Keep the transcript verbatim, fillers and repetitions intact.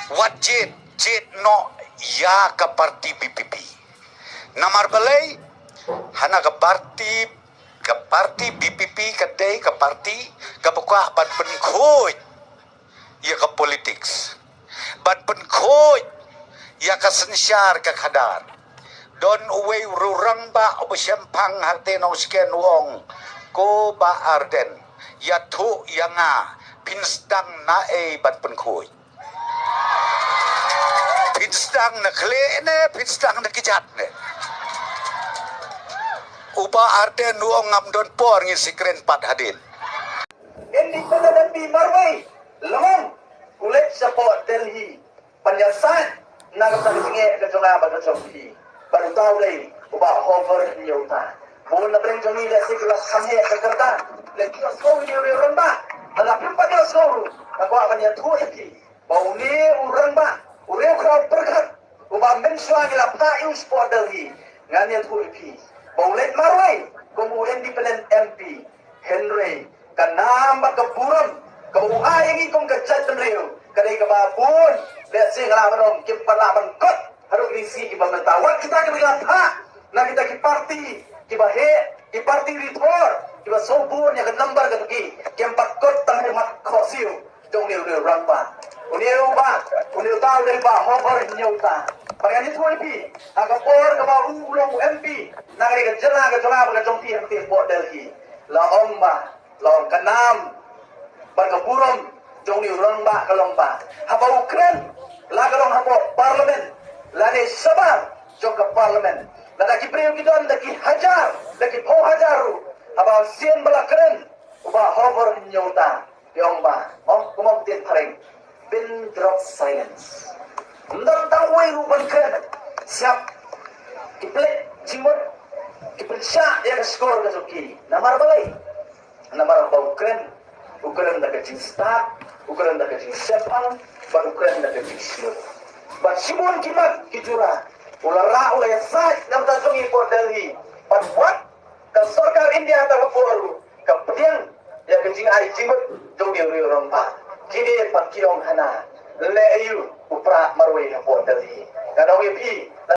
Wat jied, jied noh ïa ka parti B P P. Namar balei, hana ka parti, ka parti B P P ka dei ka parti kaba kwah ban pynkhuid ïa ka politics, ban pynkhuid ïa ka synshar ka khadar. Don uwei u rangbah uba shemphang hangtei nongshken u ong, ko Bah Ardent, ïathuh ïa nga, phin sdang naei ban pynkhuid? Phin sdang na khlieh ne phin sdang na kjat ne? U Bah Ardent u ong, ngam don por, ngin sa kren pat hadien. Independent M P marwei, long, u leit shapoh Delhi ban ïasaid na ka bynta ka jingeh ka jong nga bad ka jong phi. Bad uta u dei u Bah Hover Hynñiewta. Bun na pdeng jong ngi lehse ki la sangeh ka kyrteng, lehse ki la sngew ïa u rangbah. Lada phim pat ïohsngew ruh, nga kwah ban ïathuh ïa phi ba une u rangbah, u riewkhraw pyrkhat uba mynshuwa ngi la phah ïa u shapoh Delhi, ngan ïathuh ïa phi ba u leit marwei kum u independent M P. Hynrei ka nam bad ka burom kaba u ai ïa ngi kum ka jaitbynriew ka dei kaba bun, lehse nga lah ban ong, kim pat lah ban kot haduh kine ki sngi kiba mynta. Wat kita kiba la phah na kita ki parti kiba heh, ki parti rithor kiba sngewbun ïa ka nambar kata ki, kim pat kot tang ha mat khohsiew jong une u rangbah. Une u bah, une uta u dei Bah Hover Hynñiewta. Ba ngan ïathuh ïa phi, ha ka por kaba u long u M P na kane ka jylla ka jong nga bad ka jong phi hangtei hapoh Delhi, la ong ba, la ong ka nam bad ka burom jong une u rangbah ka long ba haba u kren, la ka long hapoh Parliament lane shabar jong ka Parliament, lada ki briew ki don da ki hajar, da ki phew hajar ruh, haba sien ba la kren u Bah Hover Hynñiewta, ki ong ba, ong kumba ktien phareng, pin drop silence. Ym don tang uwei ruh ban kren, siap ki pynleit jingmut, ki pynshah ïa ka shkor ka jong ki. Namar balei? Namar ba u kren, u kren da ka jingstad, u kren da ka jingshemphang, bad u kren da ka jingshlur. Bad shibun ki mat ki jura u la rah, u la ïasaid na ka bynta jong ngi hapoh Delhi. Bad wat ka sorkar India kata ka por ruh ka pdiang ïa ka jingai jingmut jong une u rangbah. Kine pat ki ong hana, leh aïu u Prah marwei hapoh Delhi? Ngan ong ïa phi,